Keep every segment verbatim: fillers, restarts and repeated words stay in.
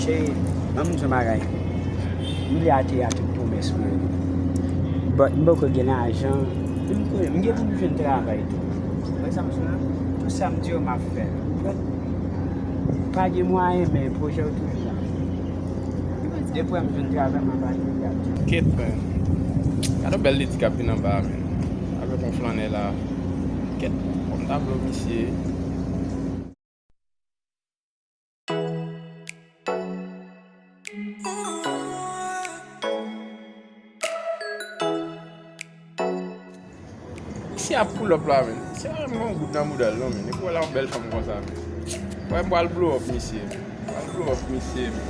Ban m di yon bagay. M vle ateri a tout pwomès mwen yo. But m poko gen lajan. M konnen, m gen pou m jwenn travay tou. Wè sa m di w la? Tout sa m di yo, m ap fè. But pa gen mwayen, men pwojè yo toujou la. Depi m jwenn travay, m ap ateri a tou. Kèt, men. Gade yon bèl ledi k ap vin anba a, men. Avèk yon flanè la. Kèt, kòm tablo, misye. Misye ap pull up la, men. Misye pa menm gen yon goud nan bouda l, non, men. Epi w wè l ak yon bèl fanm konsa, men. Wè, m pral blow up misye, men. M pral blow up misye, men.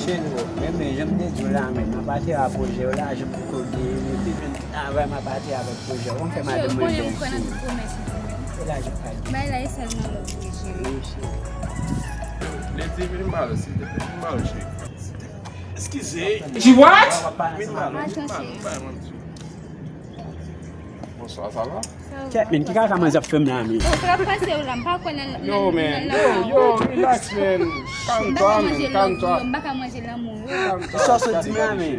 Chen, men, men, jan m te di w la, men, m ap ateri a pwojè w la, jan m poko gen, men, te jwenn travay, m ap ateri avèk pwojè w. Ou konn fè madanm mwen bèl, chen. Ou konnen tout pwomès ou di, men. Se lajan k pral gen. Bay la, e sèlman love, wi, cheri. Wi, cheri. Lady, vin ba l, silvouplè, vin ba l, cheri. Eskize. She what? Vin ba l, vin ba l, vin ba l, vin ba l. Bonswa, sa va? Kèt, men, ki kaka manzè ap fè m la, men? Oh, sa k ap pase w la? M pa kwè nan, nan, yo, nan, man, nan yo, yo, relax, man. Kalm twa, man, kalm twa. M pa ka manje lanmou, yo. Kalm twa. Sa w sot di m la, men?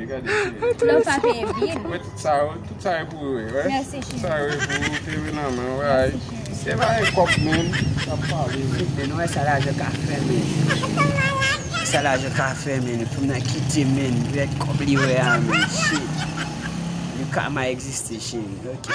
Love pa peye bil. Mwen, tout sa yo, tout sa yo pou ou, wi. Mèsi, cheri. Tout sa yo pou ou, te vin nan men, wi. Mèsi, cheri. Se pa yon kòb, man. Sa pale, man. Men nou wè sa lajan ka fè, man. Sa lajan ka fè, man. Fanm nan kite, man. Rèd kòb li wè a, man. Shit. Li ka mal egziste. Shit, ok.